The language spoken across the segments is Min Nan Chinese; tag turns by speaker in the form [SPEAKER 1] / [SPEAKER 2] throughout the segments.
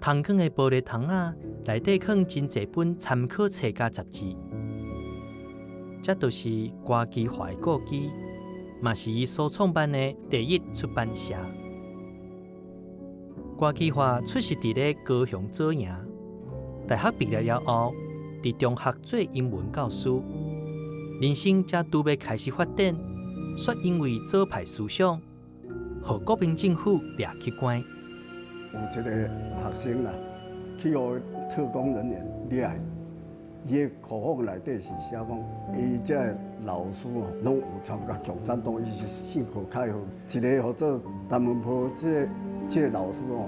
[SPEAKER 1] 窗框的玻璃窗仔內底囥真濟本參考冊佮雜誌，這就是郭其華的故居，嘛是伊所創辦的第一出版社。郭其華出世佇咧高雄左營，大學畢業了後，佇中學做英文教師，人生才拄欲開始發展，卻因為左派思想，予國民政府掠去關。
[SPEAKER 2] 有一個學生啦，去予特工人員掠去，伊的口風內底是寫講，伊這个老師哦，攏有參加共產黨，伊是信口開河。一个號做陳文波，這個老師哦，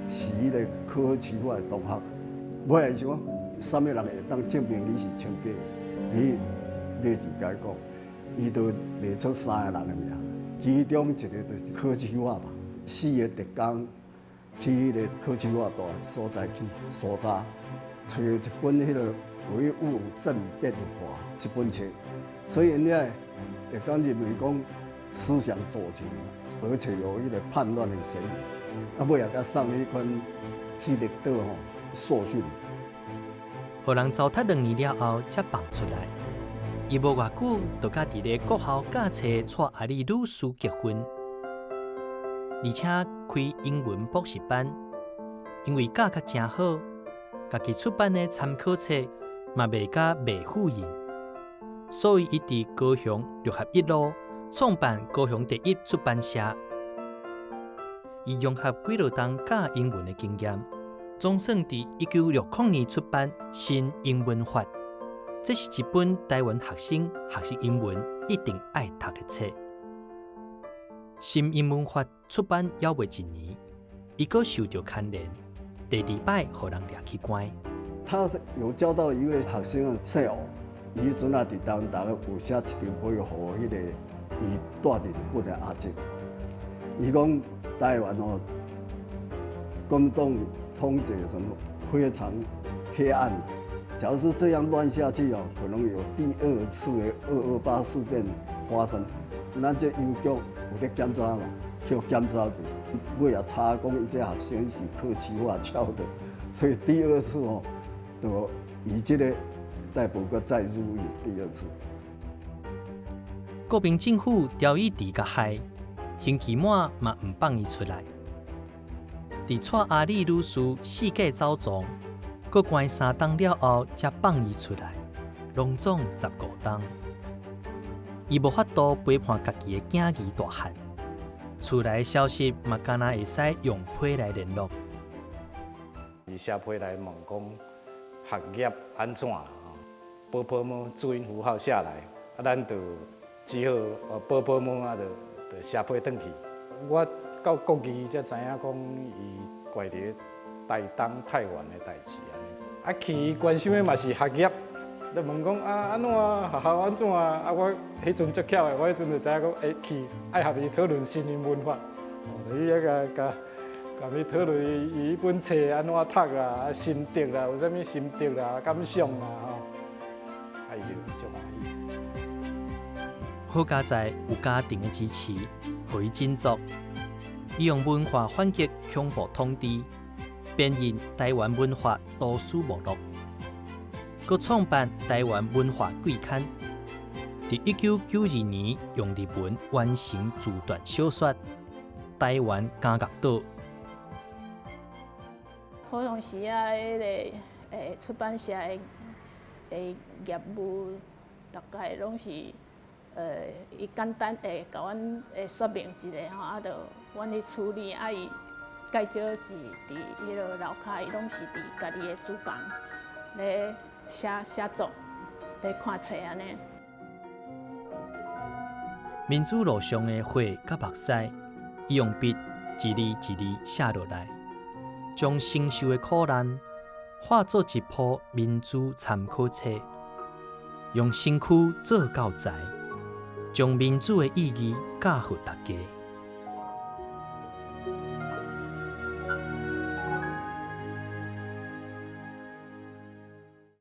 [SPEAKER 2] 是彼个柯其華的同學。尾仔是講，啥物人會當證明你是清白？你你自家講，伊就列出三个人的名，其中一個就是柯其華吧。四個特工去彼个柯其華蹛的所在去搜查，揣著一本彼个唯物政變法這本冊，所以𪜶遐特工認為講思想左傾，而且有彼個叛亂的嫌疑，啊，尾仔共送彼款去綠島吼受訓。
[SPEAKER 1] 予人糟蹋兩年了後，才放出來。伊無偌久，就佮佇咧國校教冊蔡阿麗女士結婚，而且開英文補習班。因為教甲誠好，家己出版的參考冊嘛賣甲袂付印，所以伊佇高雄六合一路創辦高雄第一出版社。伊融合幾落冬教英文的經驗，總算佇1960年出版《新英文法》，這是一本台灣學生學習英文一定愛讀的冊。《新英文法》出版猶未一年，伊閣受著牽連，第二擺予人掠去關。
[SPEAKER 2] 他有教到一位學生姓吳，伊彼陣啊佇台灣大學有寫一張批予彼個伊蹛佇日本的阿叔，伊講台灣哦，國民黨統治什麼非常黑暗，假如是這樣亂下去哦，可能有第二次的二二八事變發生。咱這郵局有咧檢查嘛，去檢查過，尾仔查講伊這學生是柯其華教的，所以第二次哦，就以這個逮捕閣再入獄第二次。
[SPEAKER 1] 國民政府調伊佇共害，刑期滿嘛毋放伊出來。佇蔡阿麗女士四界走傱，閣關三冬了後，才放伊出來，攏總15冬。伊無法度陪伴家己的囝兒大漢，厝內的消息嘛，敢若會使用批來聯絡。
[SPEAKER 3] 伊寫批來問講學業按怎？ㄅ ㄆ ㄇ注音符號下來，啊，咱就只好ㄅ ㄆ ㄇ啊，就寫批轉去。我到國二才知影講伊關佇台東太原的代誌按呢。啊，去伊關心的嘛是學業，就問講啊按怎啊學校按怎啊？啊，我彼陣足巧的，我彼陣就知影講，欸，去愛佮伊討論新英文法，哦，就去遐共共共伊討論伊彼本冊按怎讀啊，心得啦，有啥物心得啦、感想啦，吼，啊，伊就足歡喜。
[SPEAKER 1] 好佳哉有家庭的支持，予伊振作。伊用文化反擊恐怖統治，編印台灣文化圖書目錄，閣創辦台灣文化季刊。佇1992年用日文完成自傳小說《台灣感覺島》。
[SPEAKER 4] 普通時啊，彼个出版社的業務，大概攏是伊簡單會共阮說明一下吼，啊，就阮去處理。啊，伊較少是佇彼个樓跤，伊攏是佇家己的書房咧寫寫作，咧看冊按呢。
[SPEAKER 1] 民主路上的血佮目屎，伊用筆一字一字寫落來，將承受的苦難化做一部民主參考冊，用身軀做教材，將民主的意義教予大家。